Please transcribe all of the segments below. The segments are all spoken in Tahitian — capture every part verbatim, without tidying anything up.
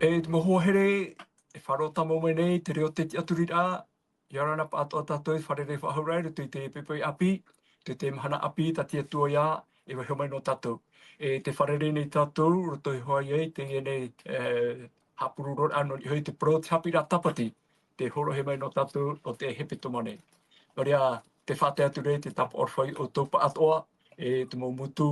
E te mau hoa here, e faʻaroʻo tāmau mai nei, te reo o te tiʻaturiraʻa, ʻia ora na pāʻatoʻa tātou i te fārerei faʻahou ra i roto i te poʻipoʻi ʻāpī, te, te mahana ʻāpī, tā te Atua ïa e vaiiho mai nō tātou. E tē fārerei nei tātou, roto iho ā i teie nei, e, haʻapurororaʻa nō niʻa iho i te parau o te haʻapiʻiraʻa tāpati, tē hōroʻahia mai nō tātou, nō te hepetoma nei. Nō reira, tē faʻatae atu nei te tāpaʻo aroha ia ʻoutou pāʻatoʻa, e te mau motu,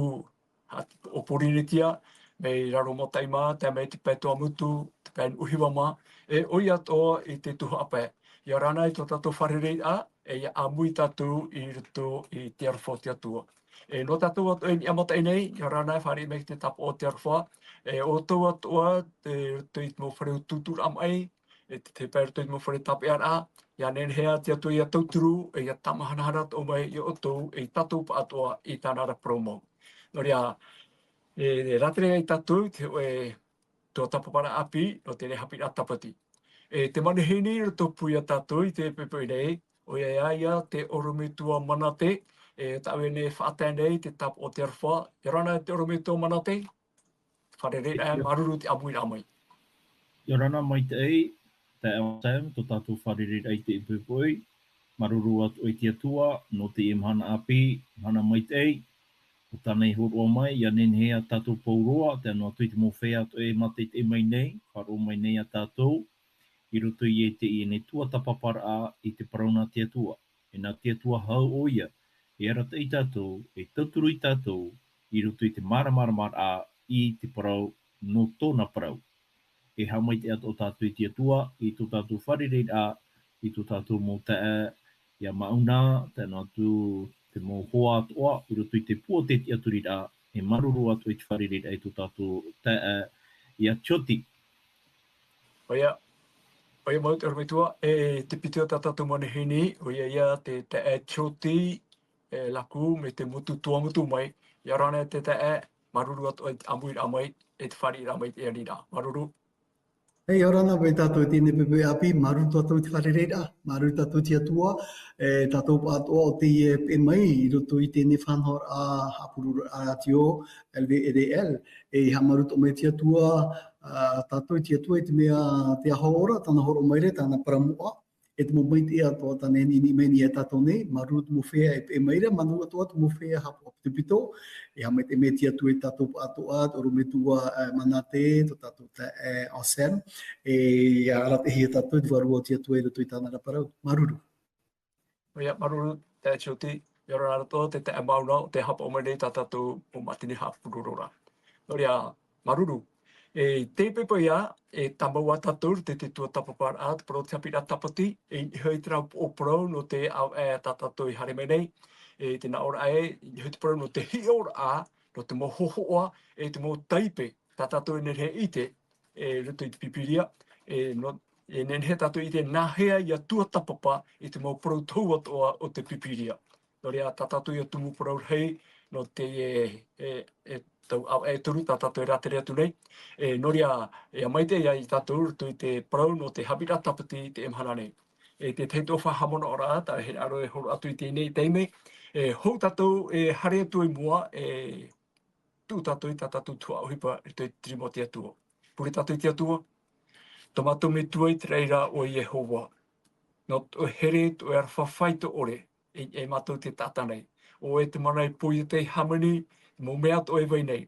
ʻo Pōrīnetia, mai Raromataʻi mā, tae mai te pae Tuamotu, te pae Nuʻuhiva mā, e ʻoia atoʻa i te tuhaʻa pae. ʻIa ora na i tō tātou fārereiraʻa, e ʻia ʻāmui tātou i roto i te aroha o te Atua. E nō tātou atoʻa i niʻa mataʻi nei, ʻia ora na e fāriʻi mai te tāpaʻo o te aroha, e ʻoutou atoʻa, i roto i te mau fare utuuturaʻa maʻi, e te, te pae roto i te mau fare tāpeʻaraʻa, ʻia nehenehe ā te Atua ʻia tauturu, e ʻia tāmahanahana atoʻa mai ia ʻoutou, e ia tātou pāʻatoʻa i tāna ra parau mau. Nō reira, e, e rātere ai tātou, te hōʻē tuatāpaparaʻa ʻāpī, nō teie haʻapiʻiraʻa tāpati. E te manihini i rotopū ia tātou i te poʻipoʻi nei, ʻoia ïa te ʻorometua Manate, e tāʻu e faʻatae nei te tāpaʻo o te aroha, ʻia ora na te ʻorometua Manate, fārereiraʻa, māuruuru te ʻāmuiraʻa mai. ʻIa ora na maitaʻi, taeaʻe Sam, tō tātou fārereiraʻa i teie poʻipoʻi, māuruuru atoʻa i te Atua, nō teie mahana ʻāpī, mahana maitaʻi, ʻo tāna i hōroʻa mai, ʻia nehenehe ā tātou pauroa, tae noa atu i te mau feiā atoʻa e mātaʻitaʻi mai nei, faʻaroʻo mai nei ia tātou, i roto i teie nei tuatāpaparaʻa i te parau nā te Atua. E nā te Atua hau ʻoia, e arataʻi ia tātou, e tauturu ia tātou, i roto i te māramaramaraʻa i te parau nō tōna parau. E haʻamaitaʻi atoʻa tātou i te Atua, i tō tātou fārereiraʻa, i tō tātou mau taeaʻe, ia Mauna, tae noa atu te mau hoa atoʻa, i roto i te pū o te tiʻaturiraʻa, e māuruuru atoʻa i te fārereiraʻa i tō tātou taeaʻe, ia Tioti. ʻOia, ʻoia mau te ʻorometua, e te piti o tā tātou manihini, ʻoia ïa te taeaʻe Tioti, e Laku, mai te motu Tuamotu mai, ʻia ora na te taeaʻe, māuruuru atoʻa i te ʻāmuiraʻa mai, e te fāriʻiraʻa mai i teie nei ra. Māuruuru. E ʻia ora na mai tātou i teie nei poʻipoʻi ʻāpī, māuruuru tātou i te fārereiraʻa, māuruuru tātou i te Atua, e tātou pāʻatoʻa ʻo tē peʻe mai i roto i teie nei faʻanahoraʻa haʻapurororaʻa rātio, L V A D L, e haʻamāuruuru atoʻa mai te Atua, ā, tātou i te Atua i te mea te aho ora, tāna hōroʻa mai ra, tāna parau moʻa, e te mau maitaʻi atoʻa tāna e niʻiniʻi mai nei ia tātou nei, māuruuru te mau feiā e peʻe mai ra, māuruuru atoʻa te mau feiā haʻapaʻo pitopito, e haʻamaitaʻi mai te Atua ia tātou pāʻatoʻa, te ʻorometua, e, Manate, tō tātou taeaʻe, e, Sam, e, ʻia arataʻihia tātou i te vārua o te Atua i roto i tāna ra parau. Māuruuru. ʻOia, māuruuru, taeaʻe Tioti, ʻia ora na atoʻa te taeaʻe Mauna, ʻo tē haʻapaʻo mai nei tā tātou mau mātini haʻapurororaʻa. Nō reira, māuruuru. E, i teie poʻipoʻi ïa, e tāmau ā tātou, te, te tuatāpaparaʻa, te parau o te haʻapiʻiraʻa tāpati, e, i niʻa iho i terā upoʻo parau nō te ʻāvaʻe tā tātou i haere mai nei, e, te nā ʻōraʻa ē, i niʻa iho i te parau nō te hiʻoraʻa, nō te mau hōhoʻa, e te mau taipe, tā tātou e nehenehe e ʻite, e, i roto i te Pīpīria, e, nō, e nehenehe tātou e ʻite nāhea ʻia tuatāpapa i te mau parau tohu atoʻa o te Pīpīria. Nō reira, tā tātou ia tumu parau rahi, nō te, e, e, e tau ʻāvaʻe e toru, tā tātou e rātere atu nei. E, nō reira, e, ʻia maitaʻi ia tātou i roto i te parau nō te haʻapiʻiraʻa tāpati i teie mahana nei. E, te tahi atoʻa faʻahaʻamanaʻoraʻa, tā e hinaʻaro e hōroʻa atu i teie nei taime. E, hou tātou, e, haere atu i mua, e, tuʻu tātou i tā tātou tuhaʻa ʻohipa i roto i te rima o te Atua. Pure tātou i te Atua. Tō mātou Metua i te raʻi ra ʻo Iehova. Nō tō ʻoe here, tō ʻoe aroha faʻaitoito, e, e mātou te taʻata nei. ʻO ʻoe te mana i pō i te hāmani, te mau mea atoʻa e vai nei.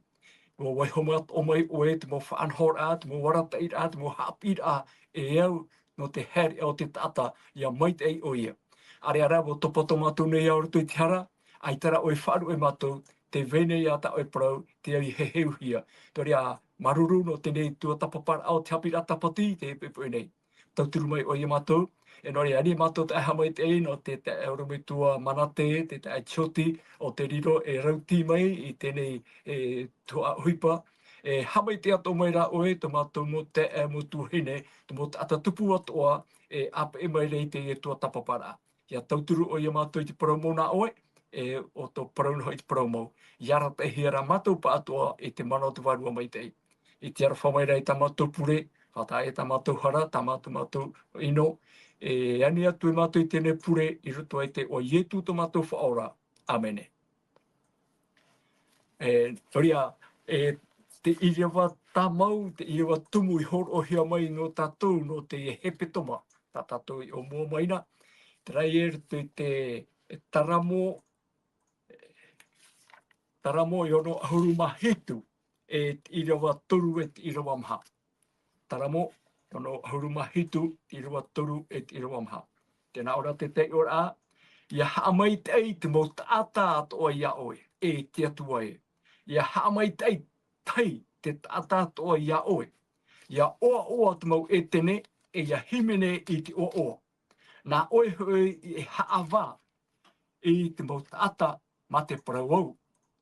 ʻUa vaiiho atoʻa mai ʻoe te mau faʻanahoraʻa, te mau arataʻiraʻa, te mau haʻapiʻiraʻa, e au nō te haereʻa o te taʻata, ʻia maitaʻi ʻoia. ʻĀreʻa rā, ʻua topa tō mātou nei ao i roto i te hara, ʻaita rā ʻoe e faʻaruʻe ia mātou, tē vai nei ā tā ʻoe parau, tē au i heheuhia. Nō reira, māuruuru nō teie nei tuatāpaparaʻa o te haʻapiʻiraʻa tāpati i teie poʻipoʻi nei. Tauturu mai ʻoe ia mātou, e nō reira, ani mātou taeaʻe haʻamaitaʻi nō te taeaʻe orometua Manate, te taeaʻe Tioti, ʻo tē riro e rautī mai i teie nei, e, tuhaʻa ʻohipa, e haʻamaitaʻi atoʻa mai rā ʻoe, tō mātou mau taeaʻe, mau tuahine, te mau taʻata tupu atoʻa, e ʻāpeʻe mai ra i teie tuatāpaparaʻa. ʻIa tauturu ʻoe ia mātou i te parau mau nā ʻoe, e ʻo tō parau noa i te parau mau. ʻIa arataʻihia rā mātou pāʻatoʻa i te mana o te Vārua Maitaʻi. I te aroha mai ra i tā mātou pure, faʻataʻa i tā mātou hara, tā mātou, mātou ʻino, e ani atu e mātou i teie nei pure, i roto i te iʻoa o Ietu tō mātou Faʻaora. ʻĀmene. E, nō reira, e, te ʻīrava tāmau, te ʻīrava tumu i hōroʻahia mai nō tātou, nō te hepetoma, tā tātou i ʻōmua mai na, terā ia i roto i te Taramo, Taramo e ono ʻahuru mā hitu, e te ʻīrava toru e te ʻīrava maha. Taramo, ono ʻahuru mā hitu, ʻīrava toru e te ʻīrava maha. Tēnā ʻō ra te taiʻoraʻa, ʻia haʻamaitaʻi te mau taʻata atoʻa iā ʻoe, e te Atua ē. ʻIa haʻamaitaʻi tahi te taʻata atoʻa iā ʻoe. ʻIa ʻoaʻoa te mau ʻētene, e ʻia hīmene i te ʻoaʻoa. Nā ʻoe hoʻi e haʻavā i te mau taʻata mā te parau au,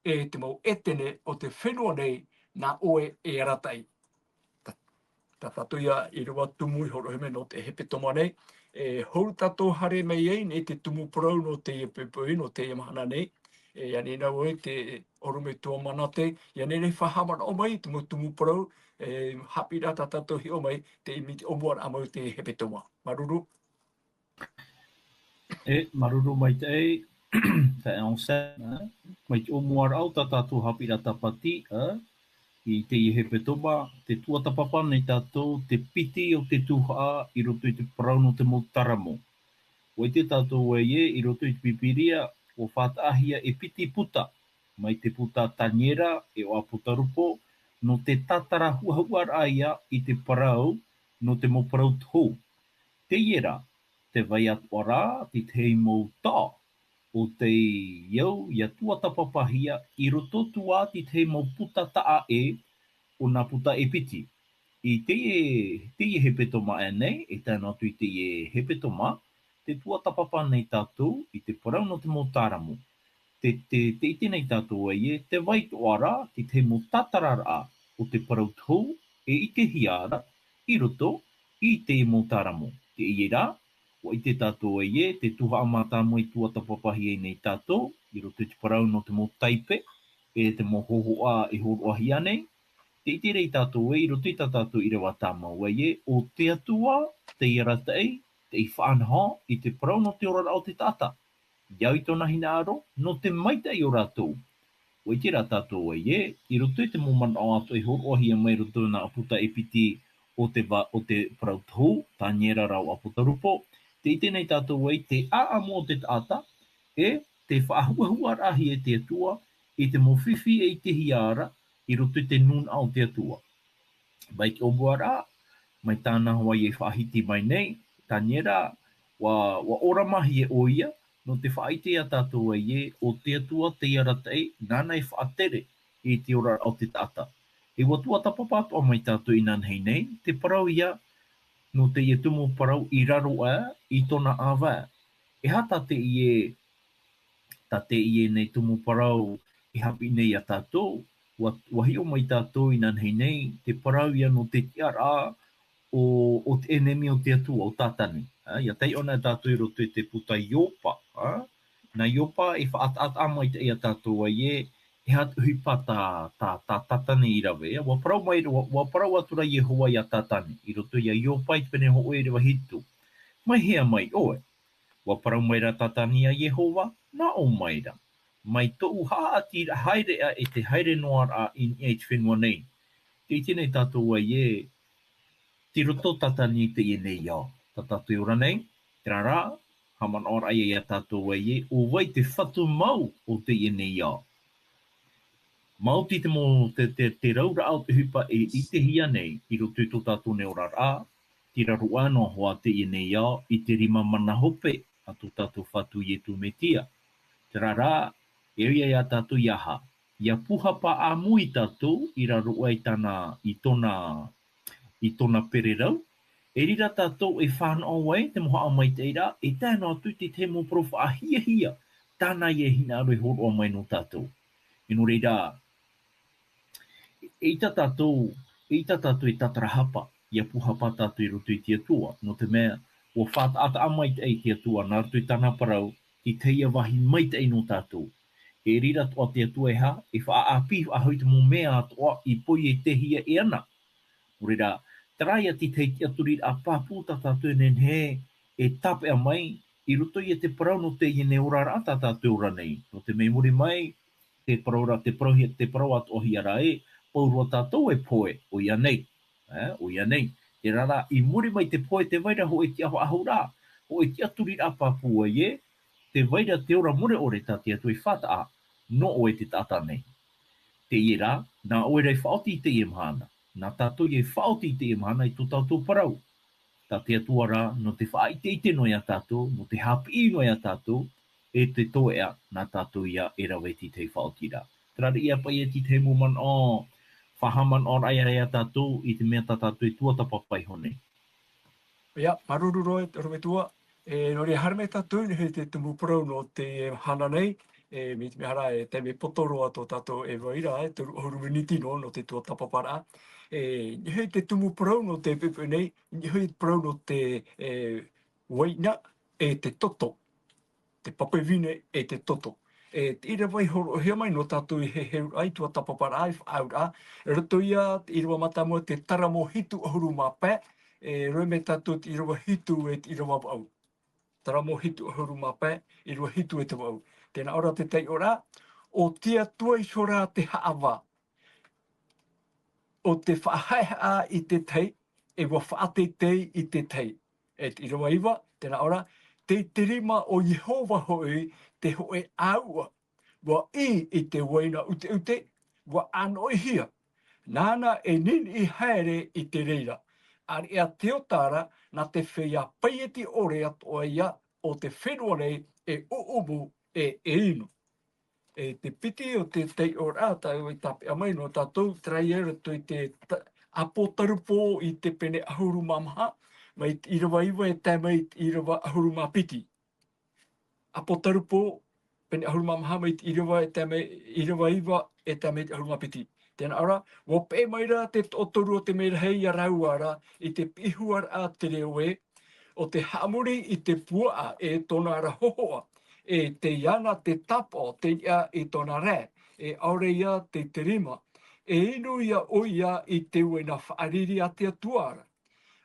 e te mau ʻētene o te fenua nei, nā ʻoe e arataʻi. Tā, tā tātou ia ʻīrava tumu i hōroʻahia mai nō te hepetoma nei, e hou tātou haere mai ai, nei te tumu parau nō teie poʻipoʻi, nō teie mahana nei, e ani nā ʻoe te ʻorometua Manate, ʻia nehenehe e faʻahaʻamanaʻo mai, te mau tumu parau, e haʻapiʻiraʻa tā tātou hiʻo mai, te ʻimi i te ʻōmuaraʻa mau i te hepetoma. Māuruuru. E, māuruuru maitaʻi, taeaʻe Anselme, ā, mai te ʻōmuaraʻa o tā tātou haʻapiʻiraʻa tāpati, ā, i teie hepetoma, te tuatāpapa nei tātou, te piti o te tuhaʻa i roto i te parau nō te mau Taramo. ʻUa ʻite tātou ē, i roto i te Pīpīria, ʻua faʻataʻahia e piti puta, mai te puta Taniera e ʻo Apotarupo, nō te tātara huʻahuʻaraʻa ia i te parau, nō te mau parau tohu. Teie rā, tē vai atoʻa ra te tahi mau taʻo, ʻo tei au ʻia tuatāpapahia i roto atu ā te tahi mau puta taʻa ʻē, ʻo nā puta e piti. I teie, teie hepetoma aʻe nei, e tae noa atu i teie hepetoma, tē tuatāpapa nei tātou i te parau nō te mau Taramo. Tē, tē, tē ʻite nei tātou ē, tē vai atoʻa ra te tahi mau tātararaʻa o te parau tohu e ʻitehia ra i roto i te mau Taramo. Teie rā, ʻua ʻite tātou ē, te tuhaʻa mātāmua i tuatāpapahia nei tātou, i roto i te parau nō te mau taipe, e te mau hōhoʻa e hōroʻahia nei. Tē ʻite ra tātou ē, i roto i tā tātou ʻīrava tāmau ē, ʻo te Atua tei arataʻi, tei faʻanaho i te parau nō te oraraʻa o te taʻata. ʻIa au i tōna hinaʻaro, nō te maitaʻi o rātou. ʻUa ʻite rā tātou ē, i roto i te mau manaʻo atoʻa e hōroʻahia mai i roto i nā puta e piti o te va-, o te parau tohu, Taniera rā ʻo Apotarupo, tē ʻite nei tātou ē, te ʻāʻamu o te taʻata, e te faʻahuʻahuʻaraʻahia e te Atua, i te mau fifi e ʻitehia ra, i roto i te nūnaʻa o te Atua. Mai te ʻōmuaraʻa, mai tāna hoʻi e faʻahiti mai nei, Taniera, ʻua, ʻua ʻoramahia ʻoia, nō te faʻaʻite ia tātou ē, ʻo te Atua tei arataʻi, nāna e faʻatere i te oraraʻa o te taʻata. E ʻua tuatāpapa atoʻa mai tātou inanahi nei, te parau ia, nō teie tumu parau i raro aʻe, i tōna ʻāvae. E aha tā teie Tā teie nei tumu parau e haʻapiʻi nei ia tātou, ʻua, ʻua hiʻo mai tātou inanahi nei, te parau ia nō te tiʻaraʻa o, o te ʻenemi o te Atua, ʻo Tātane. Ā, ʻia taiʻo na tātou i roto i te puta Iopa, ā? Nā Iopa e faʻataʻataʻa maitaʻi ia tātou ē, e aha te ʻohipa tā, tā, tā Tātane i rave, ā? ʻUa parau mai, ʻua, ʻua parau atu ra Iehova ia Tātane, i roto ia Iopa i te pene hōʻē ʻīrava hitu. Mai hea mai ʻoe? ʻUa parau mai ra Tātane ia Iehova, nā ʻō mai ra. Mai tōʻu haʻaʻati haereʻa e te haere noa ra i niʻa i te fenua nei. Tē ʻite nei tātou ē, tei roto Tātane i teie nei ao. Tā tātou e ora nei, terā rā, haʻamanaʻo ra ia ia tātou ē, ʻo vai te fatu mau o teie nei ao. Maoti te mau, te, te, te rauraʻa o te ʻohipa e ʻitehia nei i roto i tō tātou nei oraraʻa, tei raro aʻe noa hoʻi teie nei ao i te rima mana hope a tō tātou Fatu Iesu Mesia. Terā rā, e au ia ia tātou ia aha, ʻia pūhapa ʻāmui tātou i raro aʻe i tāna, i tōna, i tōna pererau, e riro tātou e fānaʻo ai te mau haʻamaitaʻiraʻa, e tae noa atu i te tahi mau parau faʻahiahia, tāna ia e hinaʻaro e hōroʻa mai nō tātou. E nō reira, eʻita tātou, eʻita tātou e tātarahapa, ʻia pūhapa tātou i roto i te Atua, nō te mea, ʻua faʻataʻataʻa maitaʻi te Atua, nā roto i tāna parau, i teie vāhi maitaʻi nō tātou. E riro atoʻa te Atua e aha, e faʻaʻāpī faʻahou i te mau mea atoʻa i poietehia e ana. Nō reira, terā ia te tahi tiʻaturiraʻa pāpū tā tātou e nehenehe e tāpeʻa mai, i roto ia te parau nō teie nei oraraʻa tā tātou e ora nei. Nō te mea i muri mai, te parau ra, te parau hia, te parau atoʻa hia ra ē, pauroa tātou e pohe, ʻoia nei. E, ʻoia nei. Terā rā, i muri mai te pohe, tē vai ra hōʻē tiʻa faʻahou ra, hōʻē tiʻaturiraʻa pāpū ē, tē vai ra te ora mure ʻore tā te Atua i faʻataʻa, nō ʻoe te taʻata nei. Teie rā, nā ʻoe rā i faʻaoti i teie mahana. Nā tātou ia i faʻaoti i teie mahana i tō tātou parau. Tā te Atua rā, nō te faʻaʻiteʻite noa ia tātou, nō te haʻapiʻi noa ia tātou, e te toeʻa nā tātou ia e rave i te tahi faʻaotiraʻa. Terā rā ia paʻi e te tahi mau manaʻo, faʻahaʻamanaʻo ra ia, ia tātou i te mea tā tātou e tuatāpapa iho nei. ʻIa, māuruuru roa, e te ʻorometua. E, nō reira, haere mai tātou i niʻa i te tumu parau nō te mahana nei, e, mai te mea ra, e taime poto roa tō tātou e vai ra, e toru ʻahuru miniti noa, nō te tuatāpaparaʻa. E, i niʻa i te tumu parau nō te poʻipoʻi nei, i niʻa i te parau nō te, e, uaina e te toto. Te pape vine e te toto. E, te ʻīrava i hōroʻahia mai nō tātou i heheuraʻa, i tuatāpaparaʻa, i faʻaauraʻa, i roto ia, te ʻīrava mātāmua, te taramo hitu ʻahuru mā pae, e, roa mai tātou te ʻīrava hitu e te ʻīrava vaʻu. Taramo hitu ʻahuru mā pae, ʻīrava hitu e te vaʻu. Tē nā ʻō ra te taiʻoraʻa, ʻo te Atua iho rā te haʻavā. ʻO te faʻahaʻehaʻa i te tahi, e ʻua faʻateitei i te tahi. E te ʻīrava iva, tē nā ʻō ra, tei te rima o Iehova hoʻi te hōʻē ʻāuʻa. ʻUa ʻī i te uaina ʻuteʻute, ʻua ʻānoʻihia. Nāna e niniʻi haere i te reira. ʻĀreʻa te ota ra, nā te feiā paieti ʻore atoʻa ia o te fenua nei e ʻuʻumu e, e inu. E te piti o te taiʻoraʻa, tāua i tāpeʻa mai nō tātou, terā ia i roto i te ta-, ʻApotarupo i te pene ʻahuru mā maha, mai te ʻīrava iva e tae mai te ʻīrava ʻahuru mā piti. ʻApotarupo, pene ʻahuru mā maha, mai te ʻīrava e tae mai, ʻīrava iva e tae mai te ʻahuru mā piti. Tē nā ʻō ra, ʻua peʻe mai ra te toʻotoru o te merahi ia rāua ra, i te piʻihuaraʻa te reo ē, ʻo te haʻamori i te puaʻa e tōna ra hōhoʻa, e tei ana te tāpaʻo, tei niʻa i tōna rae, e ʻaore ia tei te rima, e inu ia ʻoia i te uaina faʻariri a te Atua ra.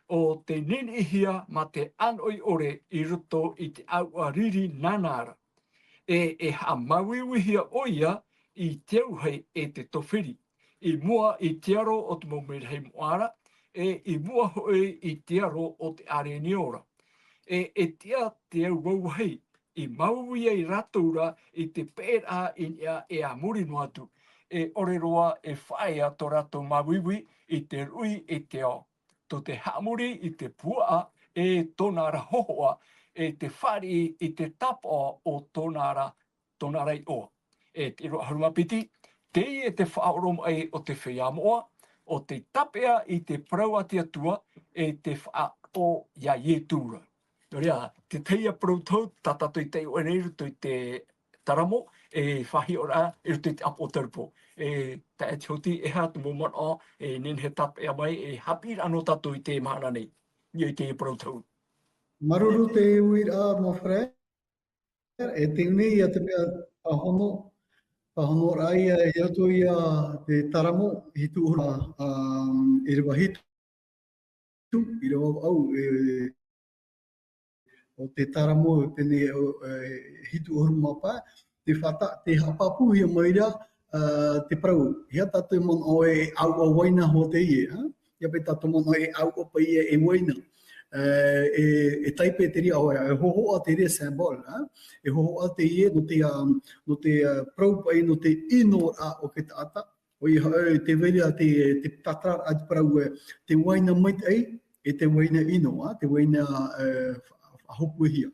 ʻO te niniʻihia mā te ʻānoʻi ʻore i roto i te ʻāuʻa riri nāna ra. E, e haʻamāuiuihia ʻoia i te auahi e te tofiri, i mua i te aro o te mau merahi moʻa ra, e i mua hoʻi i te aro o te ʻārenio ra. E, e tiʻa te auahi, i māuiui ai rātou ra i te peʻeraʻa i niʻa e a muri noa atu. E ʻore roa e faʻaea tō rātou māuiui i te ruʻi i te ao. Tō te haʻamori i te puaʻa e tōna ra hōhoʻa, e te fāriʻi i te tāpaʻo o tōna ra, tōna ra iʻoa. E te ʻīrava ʻahuru mā piti, teie te faʻaoromaʻi o te feiā moʻa, ʻo te tāpeʻa i te parau a te Atua, e te faʻaʻoʻo ia Ietu ra. Nō reira, te tahi ia parau tohu, tā tātou i taiʻo nei i roto i te taramo, e faʻahiʻoraʻa, i roto i te ʻApotarupo. E taeaʻe Hoti, e aha te mau manaʻo, e nehenehe e tāpeʻa mai, e haʻapiʻiraʻa nō tātou i te mahana nei. I te parau tohu. Māuruuru te uiraʻa, mon frère. E tei nei ia te mea pāhono, pāhonoraʻa ia, i roto ia te taramo, hitu ʻahuru, ā, ʻīrava hitu, ʻīrava vaʻu, e, o te taramo, pene, o, e, hitu ʻahuru mā pae, te fata-, te haʻapāpūhia mai ra, ā, te parau, e aha tā te manaʻo e ʻāuʻa uaina hoʻi teie, ā? E aha paʻi tā te manaʻo e ʻāuʻa paʻi e uaina. Ā, e, e taipe te reira, e hōhoʻa te reira symbole, ā? E hōhoʻa teie, nō te, ā, nō te, ā, parau paʻi, nō te ʻino ra o te taʻata, ʻoia hoʻi, tē vai ra te, te tātararaʻa te parau, e, te uaina maitaʻi, e te uaina ʻino, ā, te uaina, e, fa-, faʻahopuhia.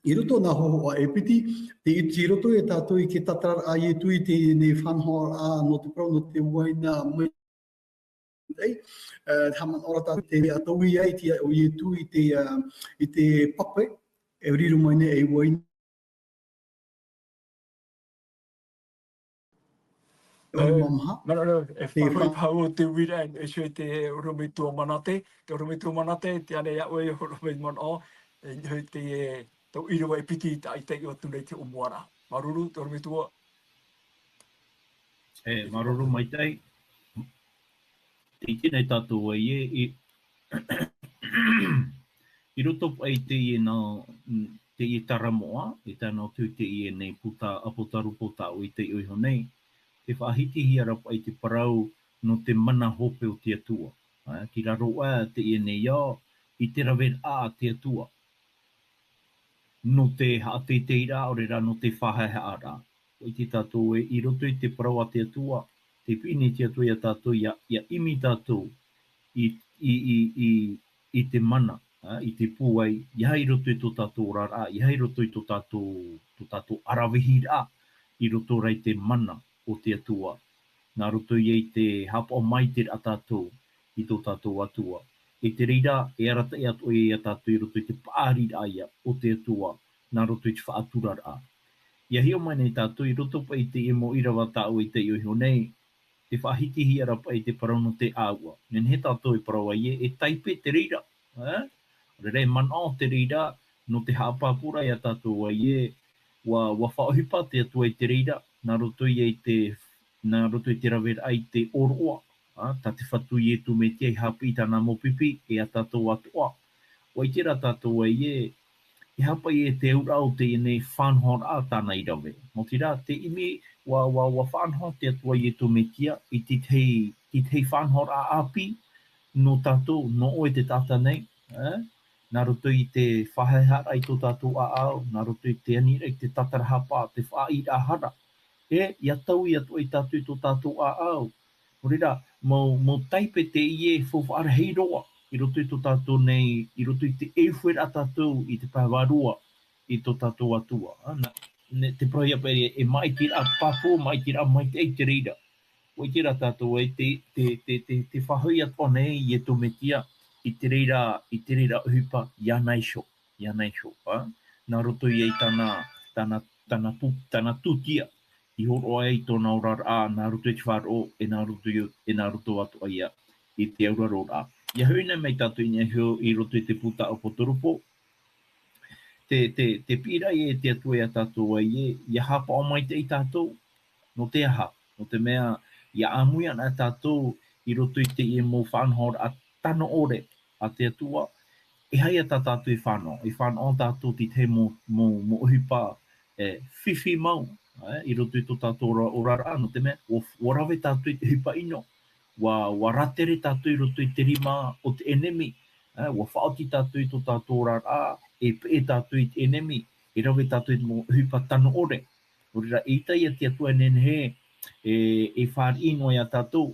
I roto nā hōhoʻa e piti, te, i roto ia tātou i te tātararaʻa a Ietu i teie nei faʻanahoraʻa nō te parau nō te uaina maitaʻi, e, haʻamanaʻo ra tātou te mea tau ia i te, o Ietu i te, e, i te pape, e riro mai nei e uaina. E, ʻahuru mā maha. Nā, nā, nā, e te whakahoʻi fa- paha o te uiraʻa, e, e, te ʻorometua Manate, te ʻorometua Manate, tē ʻite nei ʻoe, ʻorometua Manate, e, e, te, e, tō ʻīrava e piti i tā, i taiʻo atu nei te ʻōmuaraʻa. Māuruuru, te ʻorometua. E, māuruuru maitaʻi. Tē ʻite nei tātou ē, i, i roto paʻi i teie nā, teie taramoa, e tae noa atu i teie nei puta ʻApotarupo tā ʻoe i taiʻo iho nei, tē faʻahitihia ra paʻi te parau, nō te mana hope o te Atua. Ā, tei raro aʻe teie nei ao, i te raveraʻa a te Atua. Nō te haʻateiteiraʻa, ʻaore rā nō te faʻahaʻehaʻaraʻa. ʻUa ʻite tātou ē, i roto i te parau a te Atua, tē piʻi nei te Atua ia tātou, ʻia, ʻia ʻimi tātou i, i, i, i, i te mana, ā, i te pūai, ʻeiaha i roto i tō tātou oraraʻa, ʻeiaha i roto i tō tātou, tō tātou ʻaravehiraʻa, i roto rā i te mana o te Atua, nā roto ia i te haʻapaʻo maitaʻi ra tātou i tō tātou Atua. E te reira, e arataʻi atoʻa ia tātou i roto i te paʻariraʻa ia o te Atua, nā roto i te faʻaturaraʻa. ʻIa hiʻo mai nei tātou i roto paʻi i teie mau ʻīrava tāʻu i taiʻo iho nei, tē faʻahitihia ra paʻi te parau nō te ʻāua. Nehenehe tātou e parau ai ē, e taipe te reira. Ā? ʻAore rā e manaʻo te reira, nō te haʻapāpūraʻa ia tātou ai ē, ʻua, ʻua faʻaʻohipa te Atua i te reira, nā roto ia i te, nā roto i te raveraʻa i te ʻōroʻa, ā, tā te Fatu Iesu Mesia i haʻapiʻi i tāna mau pipi, e ia tātou atoʻa. ʻUa ʻite rā tātou ai ē, e aha paʻi te auraʻa o teie nei faʻanahoraʻa tāna i rave. Maoti rā, tē ʻimi, ʻua, ʻua, ʻua faʻanaho te Atua Iesu Mesia i te tahi, te tahi faʻanahoraʻa ʻāpī, nō tātou, nō ʻoe te taʻata nei, ā, nā roto i te faʻahaʻehaʻaraʻa i tō tātou ʻāʻau, nā roto i te aniraʻa i te tatarahapa, te faʻaʻīraʻa hara. E, ʻia taui atoʻa ia tātou i tō tātou ʻāʻau. Nō reira, mau, mau taipe teie e faufaʻa rahi roa, i roto i tō tātou nei, i roto i te ʻeuheraʻa tātou i te pae vārua, i tō tātou Atua. Ā, nā, ne, te parau ia paʻi, e maʻitiraʻa pāpū, maʻitiraʻa maitaʻi te reira. ʻUa ʻite rā tātou ē, te, te, te, te, te faʻahoʻi atoʻa nei Iesu Mesia, i te reira, i te reira ʻohipa, iāna iho, iāna iho, ā? Nā roto ia i tāna, tāna, tāna pū-, tāna tūtia, i hōroʻa ai i tōna oraraʻa, nā roto i te faʻaroʻo, e nā roto i, e nā roto atoʻa ia, i te auraroraʻa. ʻIa hoʻi nei mai tātou i niʻa iho i roto i te puta ʻApotarupo, te, te, te piʻiraʻa e te Atua ia tātou ai ē, ʻia haʻapaʻo maitaʻi tātou, nō te aha, nō te mea, ʻia ʻāmui ana tātou i roto i teie mau faʻanahoraʻa tano ʻore a te Atua, e aha ia tā tātou e fānaʻo, e fānaʻo tātou i te mau, mau, mau ʻohipa, e, fifi mau, e, i roto i tō tātou ora-, oraraʻa, nō te mea, ʻua, ʻua rave tātou i te ʻohipa ʻino, ʻua, ʻua rātere tātou i roto i te rima o te ʻenemi, e, ʻua faʻaoti tātou i tō tātou oraraʻa, e peʻe tātou i te ʻenemi, e rave tātou i te mau ʻohipa tano ʻore. Nō reira, eʻita ia te Atua e nehenehe, e, e fāriʻi noa ia tātou,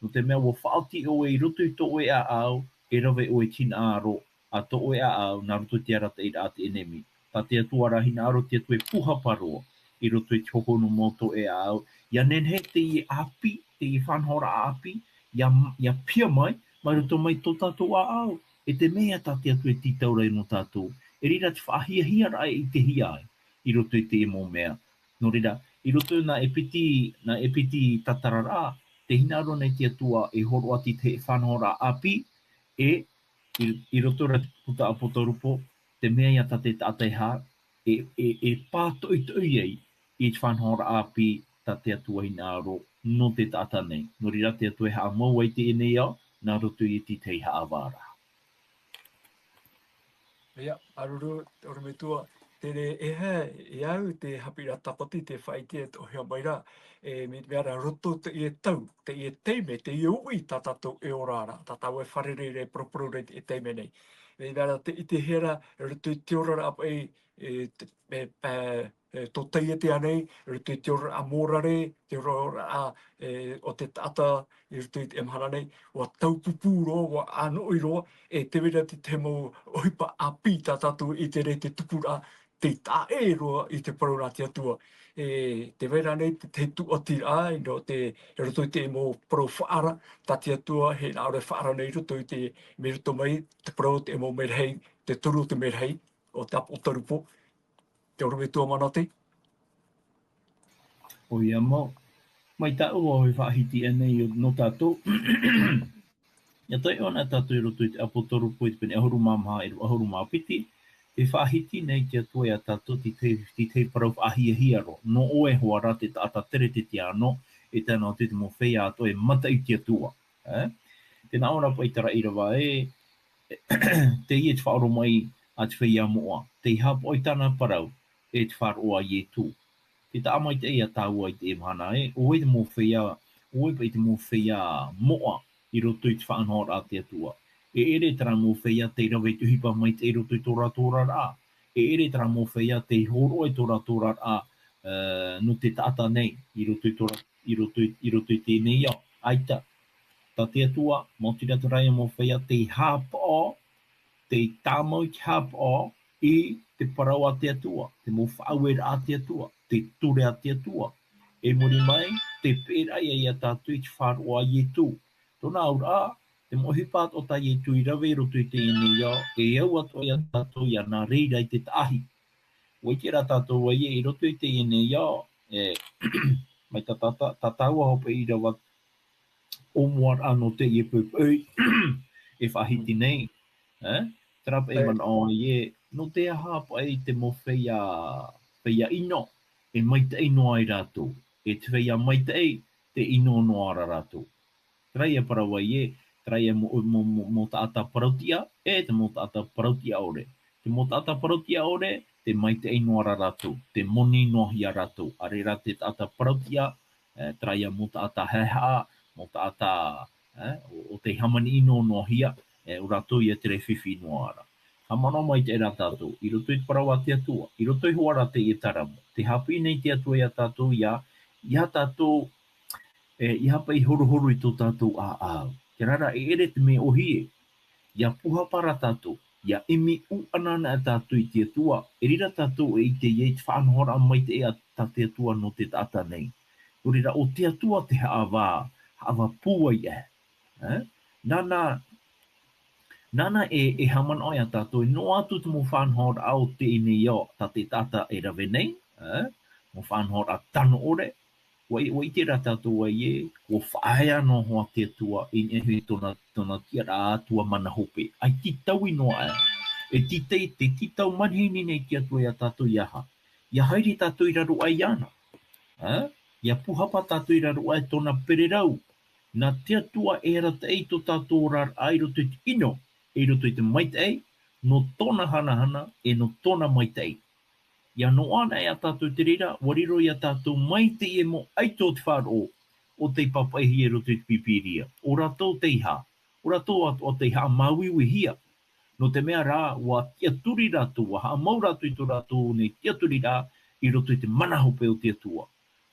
nō te mea ʻua faʻaoti ʻoe i roto i tō ʻoe ʻāʻau, e rave ʻoe i te hinaʻaro a tō ʻoe ʻāʻau, nā roto i te arataʻiraʻa a te ʻenemi. Tā te Atua rā hinaʻaro te Atua e pūhapa roa, i roto i te hohonu mau o tō ʻoe ʻāʻau, ʻia nehenehe teie ʻāpī, teie faʻanahoraʻa ʻāpī, ʻia, ʻia piʻi mai, mai roto mai tō tātou ʻāʻau, e te mea tā te Atua e tītau ra nō tātou, e reira te faʻahiahiaraʻa e ʻitehia ai, i roto i teie mau mea. Nō reira, i roto nā ʻEpeti, nā ʻEpeti tatararaʻa, tē hinaʻaro nei te Atua e hōroʻa i te faʻanahoraʻa ʻāpī, e i, i roto ra te puta ʻApotarupo, te mea ia tā te taʻata e hā, e, e, e pātoʻitoʻi ai i te faʻanahoraʻa ʻāpī tā te Atua hinaʻaro nō te taʻata nei. Nō reira te Atua e haʻamau ai teie nei ao, nā roto i te tahi haʻavāraʻa. ʻIa, māuruuru, ʻorometua, te reira e hā, e au te haʻapiʻiraʻa tāpati, te faʻaʻite e toʻohia mai ra, e, mea, mea ra roto teie tau, teie taime, teie uʻi tā tātou e ora ra, tā tāua e fārerei ra, e poroporo ra i teie taime nei. Mea ra te ʻitehia ra, roto i te oraraʻa paʻi, e, te, e, e, e, tō taiete ānei, i roto i te oraraʻa mōrare, te oraraʻa, e, o te taʻata, i roto i te mahana nei, ʻua taupupū roa, ʻua ʻānoʻi roa, e tē vai ra te, te mau ʻohipa ʻāpī tā tātou i te reira te tupuraʻa, tei taʻa ʻē roa i te parau nā te Atua. E, tē vai ra ānei te, te tūʻatiraʻa, i ro-, te, i roto i te mau parau faʻaara, tā te Atua, e hinaʻaro e faʻaara nei i roto i te, mai roto mai, te parau, te mau merahi, te toru o te merahi, o te ʻApotarupo, te ʻorometua Manate. ʻOia mau. Mai tāʻu e faʻahiti ānei nō tātou. ʻIa taiʻo na tātou i roto i te ʻApotarupo i te pene ʻahuru mā maha, e rua ʻahuru mā piti, tē faʻahiti nei te Atua ia tātou te, te, te parau faʻahiahia roa. Nō ʻoe hoʻi rā te taʻata tere te tiano, e tae noa atu i te mau feiā atoʻa e mata i te Atua. E? Tē nā ʻō ra paʻi terā ʻīrava ē, teie te faʻaoromaʻi a te feiā moʻa, tei haʻapaʻo i tāna parau, e te faʻaroʻo a Ietu. Tē taʻa maitaʻi ia tāua i teie mahana ē, ʻo vai te mau feiā, ʻoe paʻi te mau feiā moʻa i roto i te faʻanahoraʻa a te Atua. E ʻere terā mau feiā tei rave i te ʻohipa maitaʻi i roto i tō rātou oraraʻa. E ʻere terā mau feiā tei hōroʻa i tō rātou oraraʻa, ā, nō te taʻata nei, i roto i tō rā-, i roto i, i roto i teie nei ao. ʻAita, tā te Atua, maoti rā terā ia mau feiā tei haʻapaʻo, tei tāmau i te haʻapaʻo i te parau a te Atua, te mau faʻaueraʻa a te Atua, te ture a te Atua. E muri mai, te pēraʻa ia tātou i te faʻaroʻo a Ietu. Tōna auraʻa, te mau ʻohipa atoʻa tā Ietu i rave i roto i teie nei ao, e au atoʻa ia tātou ia nā reira i te taʻahi. ʻUa ʻite rā tātou ē, i roto i teie nei ao, e, mai tā, tā, tā, tā tāua hopeʻa ʻīrava ʻōmuaraʻa nō teie poʻipoʻi e faʻahiti nei, ē? Terā paʻi e manaʻo ai ē, nō te aha paʻi te mau feiā, feiā ʻino, e maitaʻi noa ai rātou, e te feiā maitaʻi, tē ʻino noa ra rātou. Terā ia parau ai ē, terā ia mau, mau, mau, mau taʻata parautiʻa, e te mau taʻata parautiʻa ʻore. Te mau taʻata parautiʻa ʻore, tē maitaʻi noa ra rātou, tē moni noa hia rātou. ʻAore rā te taʻata parautiʻa, e, terā ia mau taʻata haʻehaʻa, mau taʻata, e, ʻo, ʻo tei hāmani ʻino noa hia, e, ʻo rātou ia tere fifi noa ra. Haʻamanaʻo maitaʻi rā tātou, i roto i te parau a te Atua, i roto iho ā rā teie taramo, tē haʻapiʻi nei te Atua ia tātou ia, ia tātou, e, ia haʻapaʻo horohoro i tō tātou ʻāʻau. Terā rā, e ʻere te mea ʻōhie, ia pūhapa rā tātou, ia ʻimi ʻūʻana ana tātou i te Atua, e riro tātou e ʻite i te faʻanahoraʻa maitaʻi a tā te Atua nō te taʻata nei. Nō reira, ʻo te Atua te haʻavā, haʻavā pūai ē. E? Nāna, nāna e, e haʻamanaʻo ia tātou, e noa atu te mau faʻanahoraʻa o teie nei ao, tā te taʻata e rave nei, e? Mau faʻanahoraʻa tano ʻore, ʻua, ʻua ʻite rā tātou ē, ʻua faʻaea noa hoʻi te Atua, i niʻa i tōna, tōna tiʻaraʻa Atua mana hope. ʻAita e tītau noa ē, e tītau, tē tītau manihini nei te Atua ia tātou ia aha. Ia haere tātou i raro aʻe iāna. E? Ia pūhapa tātou i raro aʻe i tōna pererau. Nā te Atua e arataʻi i tō tātou oraraʻa i roto i te ʻino, i roto i te maitaʻi, nō tōna hanahana, e nō tōna maitaʻi. Ia noaʻa anaʻe ia tātou te reira, ʻua riro ia tātou mai teie mau ʻaito o te faʻaroʻo, ʻo tei pāpaʻihia i roto i te Pīpīria. ʻO rātou tei hā, ʻo rātou atoʻa tei haʻamāuiuihia. Nō te mea rā, ʻua tiʻaturi rātou, ʻua haʻamau rātou i tō rātou nei tiʻaturiraʻa, i roto i te mana hope o te Atua.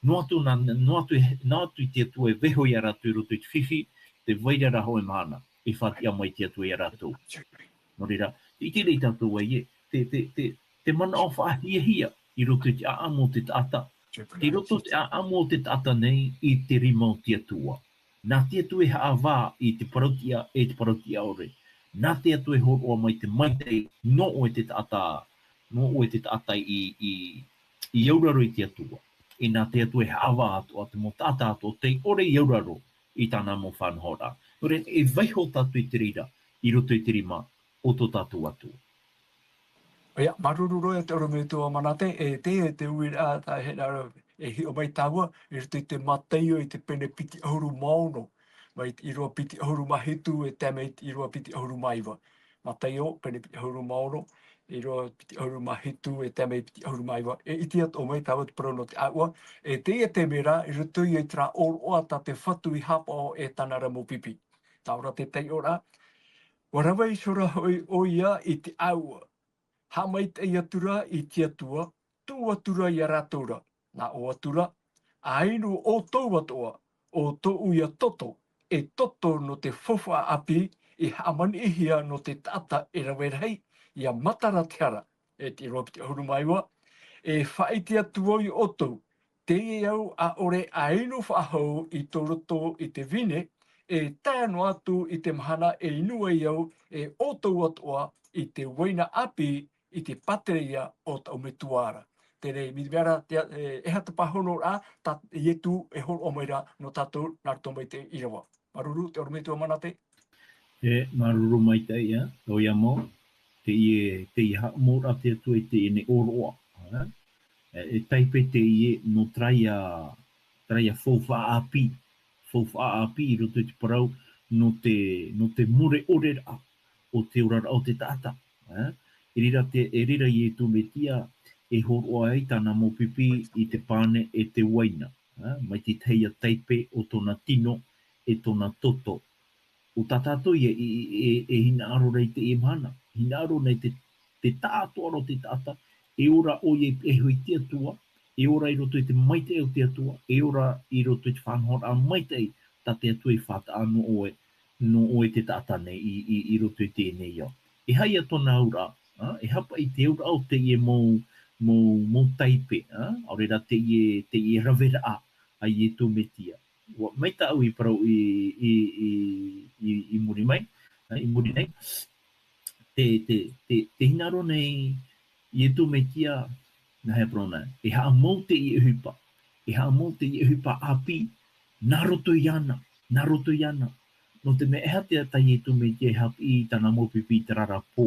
Noa atu nā, noa atu, noa atu i te Atua e vaiiho ia rātou i roto i te fifi, tē vai ra rā hōʻē mahana, e faʻatiʻa mai te Atua ia rātou. Nō reira, tē ʻite nei tātou ē, te, te, te, te manaʻo faʻahiahia i roto i te ʻāʻamu o te taʻata. Tei roto te ʻāʻamu o te taʻata nei i te rima o te Atua. Nā te Atua e haʻavā i te parautiʻa, e te parautiʻa ʻore. Nā te Atua e hōroʻa mai te maitaʻi, nō ʻoe te taʻata, nō ʻoe te taʻata i, i, i auraro i te Atua. E nā te Atua e haʻavā atoʻa te mau taʻata atoʻa tei ʻore i auraro i tāna mau faʻanahoraʻa. Nō reira, e vaiiho tātou i te reira, i roto i te rima o tō tātou Atua. ʻOia, māuruuru roa ia te ʻorometua Manate, e te, e te uiraʻa, tā hea rā, e hiʻo mai tāua, i roto i te Mataio i te pene piti ʻahuru mā ono, mai te ʻīrava piti ʻahuru mā hitu, e tae mai te ʻīrava piti ʻahuru mā iva. Mataio, pene piti ʻahuru mā ono, ʻīrava piti ʻahuru mā hitu, e tae mai piti ʻahuru mā iva. E ʻite atoʻa mai tāua te parau nō te ʻāua, e teie te mea rā, i roto ia i terā ʻōroʻa tā te Fatu i haʻapaʻo e tāna ra mau pipi. Tāʻu ra te taiʻoraʻa, ʻua rave iho ra hoʻi ʻoia i te ʻāua. Haʻamaitaʻi atu ra i te Atua, tuʻu atu ra ia rātou ra. Nā ʻō atu ra, ʻa inu ʻoutou atoʻa, ʻo tōʻu ia toto, e toto nō te faufaʻa ʻāpī, i haʻamaniʻihia nō te taʻata e rave rahi, ʻia matara te hara, e te ʻīrava piti ʻahuru mā iva, e faʻaʻite atu vau ia ʻoutou, teie au ʻaʻore ʻa inu faʻahou i tō roto i te vine, e tae noa atu i te mahana e inu ai au, e ʻoutou atoʻa i te uaina ʻāpī, i te pātereia o tāʻu Metua ra. Teie nei, mai te mea ra, te, e, e aha te pāhonoraʻa, tā Ietu e hōroʻa mai ra nō tātou, nā roto mai te ʻīrava. Māuruuru, te ʻorometua Manate. E, māuruuru maitaʻi ia, ʻoia mau, teie, teie haʻamouraʻa te Atua i teie nei ʻōroʻa, ā? E, e taipe teie nō terā ia, terā ia faufaʻa ʻāpī, faufaʻa ʻāpī i roto i te parau nō te, nō te mure ʻore ra o te oraraʻa o te taʻata, ā? E reira te, e reira Ietu Metia e hōroʻa ai tāna mau pipi i te pane e te uaina, ā, mai te tahi ā taipe o tōna tino, e tōna toto. ʻO tā tātou ia e, e, e, e hinaʻaro nei te mahana, hinaʻaro nei te, te taʻatoʻa roa te taʻata, e ora ʻoia i te Atua, e ora i roto i te maitaʻi o te Atua, e ora i roto i te faʻanahoraʻa maitaʻi tā te Atua i faʻataʻa nō ʻoe, nō ʻoe te taʻata nei i, i, i roto i teie nei ao. E aha ia tōna auraʻa, ā, e aha paʻi te auraʻa o teie mau, mau, mau taipe, ā, ʻaore rā teie, teie raveraʻa a Iesu Mesia. ʻUa, mai tāʻu i parau i, i, i, i, i muri mai, ā, i muri nei. Te, te, te, te hinaʻaro nei Iesu Mesia, nā hea parau na, e haʻamau teie ʻohipa, e haʻamau teie ʻohipa ʻāpī, nā roto iāna, nā roto iāna. Nō te mea e aha te taeaʻe Iesu Mesia e haʻapiʻi i tāna mau pipi i terā ra pō.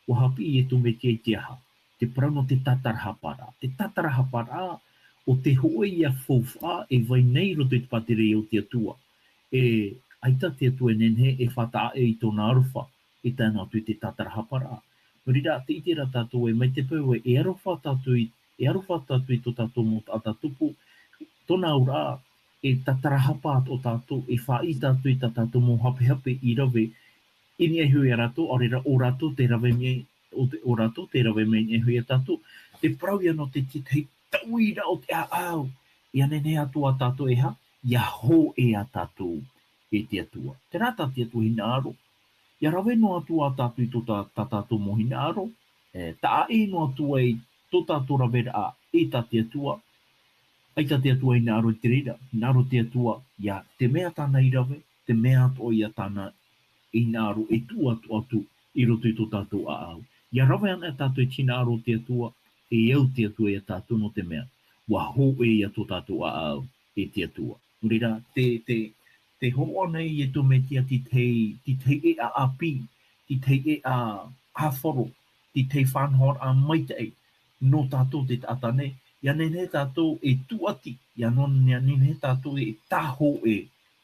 ʻUa haʻapiʻi Iesu Mesia i te aha? Te parau nō te tātarahaparaʻa. Te tātarahaparaʻa, ʻo te hōʻē ia faufaʻa e vai nei i roto i te pātireia o te Atua. E, ʻaita te Atua e nehenehe e faʻataʻa i tōna aroha, e tae noa atu i te tātarahaparaʻa. Nō reira, tē ʻite ra tātou ē, mai te peu ē, e aroha tātou i, e aroha tātou i tō tātou mau taʻata tupu, tōna auraʻa, e tātarahapa atoʻa tātou, e faʻaʻī tātou i tā tātou mau hapehape i rave i niʻa iho ia rātou, ʻaore rā ʻo rātou tē rave mai, ʻo te, ʻo rātou tē rave mai i niʻa iho ia tātou. Te parau ia nō te, te tahi tauiraʻa o te ʻāʻau, ʻia nehenehe atoʻa tātou e aha, ʻia hōʻē ia tātou e te Atua. Terā tā te Atua hinaʻaro. ʻIa rave noa atu ā tātou i tō tā, tā tātou mau hinaʻaro, e, taʻa ʻē noa atu ai tō tātou raveraʻa e tā te Atua, ʻaita te Atua hinaʻaro i te reira, hinaʻaro te Atua, ʻia te mea tāna i rave, te mea atoʻa ia tāna e hinaʻaro e tuʻu atu atu i roto i tō tātou ʻāʻau. ʻIa rave ana tātou i te hinaʻaro o te Atua, e au te Atua ia tātou nō te mea, ʻua hōʻē ia tō tātou ʻāʻau e te Atua. Nō reira, te, te, te hōroʻa nei Iesu Mesia te tahi, te tahi ʻēʻa ʻāpī, te tahi ʻēʻa ʻāfaro, te tahi faʻanahoraʻa maitaʻi, nō tātou te taʻata nei, ʻia nehenehe tātou e tūʻati, ʻia nō, ʻia nehenehe tātou e tāhōʻē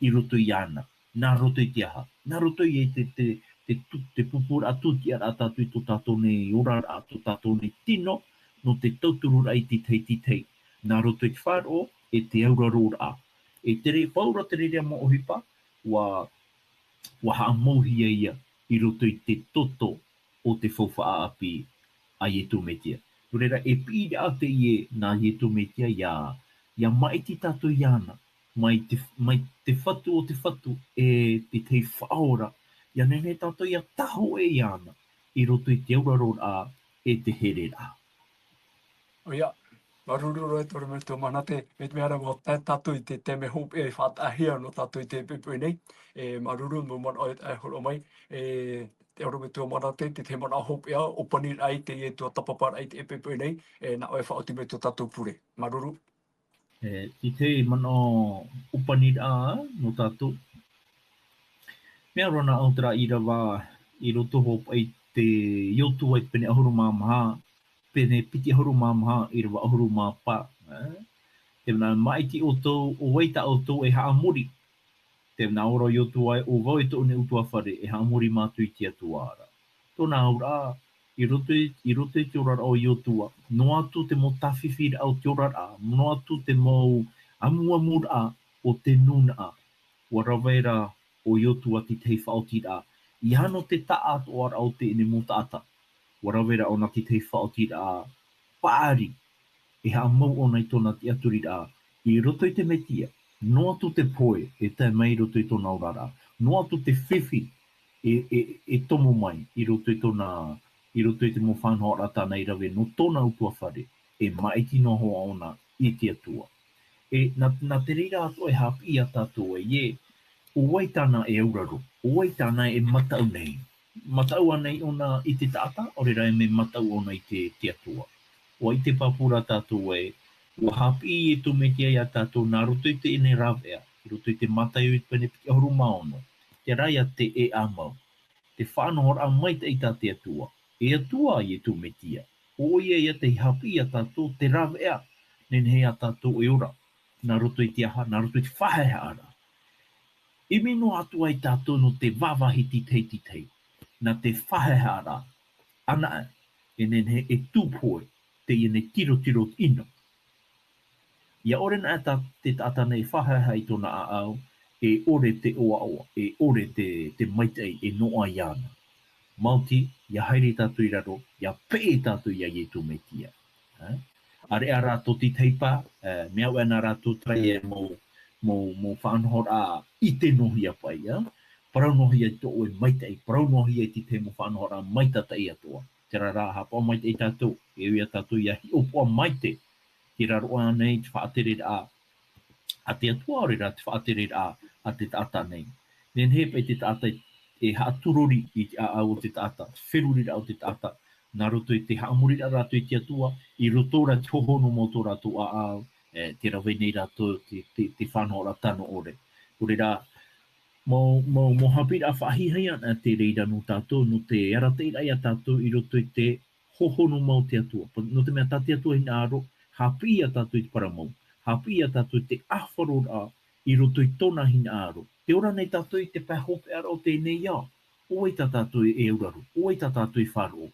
i roto iāna. Nā roto i te aha? Nā roto i te, te, te tu-, te pupuraʻa tūtiʻaraʻa tātou i tō tātou nei oraraʻa, tō tātou nei tino, nō te tautururaʻa i te tahi, te tahi. Nā roto i te faʻaroʻo, e te auraroraʻa. E tere, paʻi ra te reira mau ʻohipa, ʻua, ʻua haʻamauhia ia i roto i te toto o te faufaʻa ʻāpī a Iesu Mesia. Nō reira, e piʻiraʻa teie nā Iesu Mesia ʻia, ʻia maʻiti tātou iāna, mai te, mai te Fatu o te fatu, e te tahi Faʻaora, ʻia nehenehe tātou ʻia tāhōʻē iāna, i roto i te auraroraʻa, e te hereraʻa. ʻOia, māuruuru roa e te ʻorometua Manate, mai te mea ra ʻua tae tātou i te taime hopeʻa i faʻataʻahia nō tātou i teie poʻipoʻi nei, e māuruuru mau manaʻo e hōroʻa mai, e te ʻorometua Manate, te tahi manaʻo hopeʻa, ʻōpaniraʻa i teie tuatāpaparaʻa i teie poʻipoʻi nei, e nā ʻoe e faʻaoti mai tō tātou pure. Māuruuru. E, te tahi manaʻo ʻōpaniraʻa nō tātou. Mea roa nā ʻau terā ʻīrava i roto hopeʻa i te Iosua i te pene ʻahuru mā maha, pene piti ʻahuru mā maha, ʻīrava ʻahuru mā pae, e? Tē nā maʻiti ʻoutou, ʻo vai tā ʻoutou e haʻamori. Tē nā ʻō ra Iosua ē, ʻo vau e tōʻu nei ʻutuāfare, e haʻamori mātou i te Atua ra. Tōna auraʻa, i roto i, i roto i te oraraʻa o Iosua, noa atu te mau tāfifiraʻa o te oraraʻa, noa atu te mau amuamuraʻa o te nūnaʻa, ʻua rave ra ʻo Iosua te tahi faʻaotiraʻa, ʻia nō te taʻatoʻaraʻa o teie mau taʻata, ʻua rave ra ʻōna te tahi faʻaotiraʻa paʻari, e haʻamau ʻōna i tōna tiʻaturiraʻa, i roto i te Mesia, noa atu te pohe, e tae mai i roto i tōna oraraʻa, noa atu te fifi, e, e, e tomo mai, i roto i tōna, i roto i te mau faʻanahoraʻa tāna i rave, nō tōna ʻutuāfare, e maʻiti noa hoʻi ʻōna i te Atua. E, nā, nā te reira atoʻa e haʻapiʻi ia tātou ē, ʻo vai tāna e auraro, ʻo vai tāna e mataʻu nei. Mataʻu ānei ʻōna i te taʻata, ʻaore rā e mea mataʻu ʻōna i te, te Atua. ʻUa ʻite pāpū ra tātou ē, ʻua haʻapiʻi Iesu Mesia ia tātou nā roto i teie nei rāveʻa, i roto i te Mataio i te pene piti ʻahuru mā ono, terā ia te ʻēʻa mau. Te faʻanahoraʻa maitaʻi tā te Atua. E Atua Iesu Mesia. ʻO ʻoia ia tei haʻapiʻi ia tātou te rāveʻa, nehenehe ia tātou e ora. Nā roto i te aha, nā roto i te faʻahaʻehaʻaraʻa. ʻImi noa atu ai tātou nō te vāvāhi te tahi te tahi. Nā te faʻahaʻehaʻaraʻa. Anaʻe, e nehenehe e tūpohe, teie nei tirotiro ʻino. ʻIa ʻore anaʻe tā, te taʻata nei e faʻahaehae i tōna ʻāʻau, e ʻore te ʻoaʻoa, e ʻore te, te maitaʻi e noaʻa iāna. Maoti, ʻia haere tātou i raro, ʻia peʻe tātou iā Iesu Mesia. Ā? ʻĀreʻa rātou te taipa, ā, mea au ana rātou, terā ia mau, mau, mau faʻanahoraʻa ʻite-noa-hia paʻi, ā? Parau-noa-hia i tō ʻoe maitaʻi, parau-noa-hia i te tahi mau faʻanahoraʻa maitataʻi atoʻa. Terā rā, haʻapaʻo maitaʻi tātou, e ui ia tātou ʻia hiʻopoʻa maite, terā roa ānei te faʻatereraʻa a te Atua, ʻaore rā te faʻatereraʻa a te taʻata nei. Nehenehe paʻi te taʻata e haʻaturori i te ʻāʻau o te taʻata, feruriraʻa o te taʻata, nā roto i te haʻamoriraʻa rātou i te Atua, i roto rā te hohonu mau tō rātou ʻāʻau, e, tē rave nei rātou te, te, te faʻanahoraʻa tano ʻore. ʻO reira, mau, mau, mau haʻapiʻiraʻa faʻahiahia ana te reira nō tātou, nō te arataʻiraʻa ia tātou i roto i te hohonu mau o te Atua. Pa-, nō te mea tā te Atua hinaʻaro, haʻapiʻi ia tātou i te parau mau, haʻapiʻi ia tātou i te ʻāfaroraʻa i roto i tōna hinaʻaro. Tē ora nei tātou i te pae hopeʻa ra o teie nei ao. ʻO vai tā tātou e auraro, ʻo vai tā tātou e faʻaroʻo.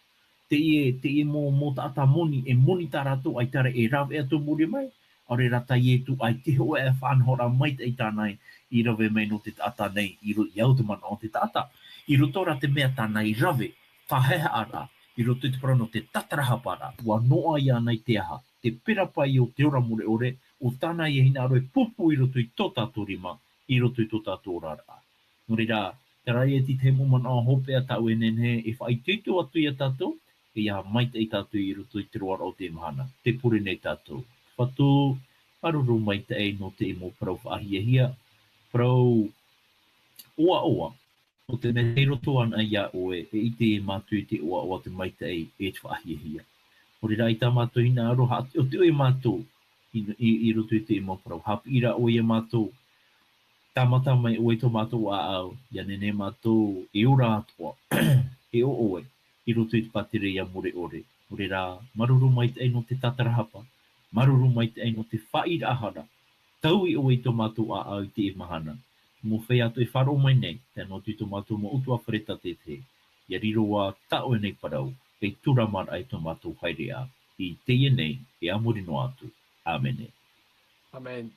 Teie, teie mau, mau taʻata moni, e moni tā rātou, ʻaita rā e rave atu i muri mai, ʻaore rā tā Iesu, ʻaita e hōʻē faʻanahoraʻa maitaʻi tāna i rave mai nō te taʻata nei, i ro-, i au te manaʻo o te taʻata. I roto rā te mea tāna i rave, faʻahaehaʻaraʻa, i roto i te parau nō te tatarahaparaʻa, ʻua noaʻa iāna i te aha, te perapaiʻo o te ora mure ʻore, ʻo tāna ia hinaʻaro e pūpū i roto i tō tātou rima, i roto i tō tātou oraraʻa. Nō reira, terā ia te tahi mau manaʻo hopeʻa tāʻu e nehenehe e faʻaitoito atu ia tātou, e ʻia maitaʻi tātou i roto i te roaraʻa o teie mahana. Tē pure nei tātou. Fatu, māuruuru maitaʻi nō teie mau parau faʻahiahia, parau ʻoaʻoa, nō te mea tei roto anaʻe iā ʻoe, e ʻite mātou i te ʻoaʻoa, te maitaʻi, e te faʻahiahia. Nō reira, ʻaita mātou hinaʻaro, haʻateʻoteʻo ia mātou i, i, i roto i teie mau parau. Haʻapiʻi rā ʻoe ia mātou, tāmata mai ʻoe i tō mātou ʻāʻau, ʻia nehenehe mātou e ora atoʻa, e ʻo ʻoe, i roto i te pātireia mure ʻore. Nō reira, māuruuru maitaʻi nō te tatarahapa, māuruuru maitaʻi nō te faʻaʻīraʻa hara, taui ʻoe i tō mātou ʻāʻau i teie mahana. Mau feiā atoʻa e faʻaroʻo mai nei, tae noa atu i tō mātou mau ʻutuāfare tātaʻitahi, ʻia riro ā tā ʻoe nei parau, ei tūramaraʻa i tō mātou haereʻa, i teie nei, e a muri noa atu. ʻĀmene. ʻĀmene.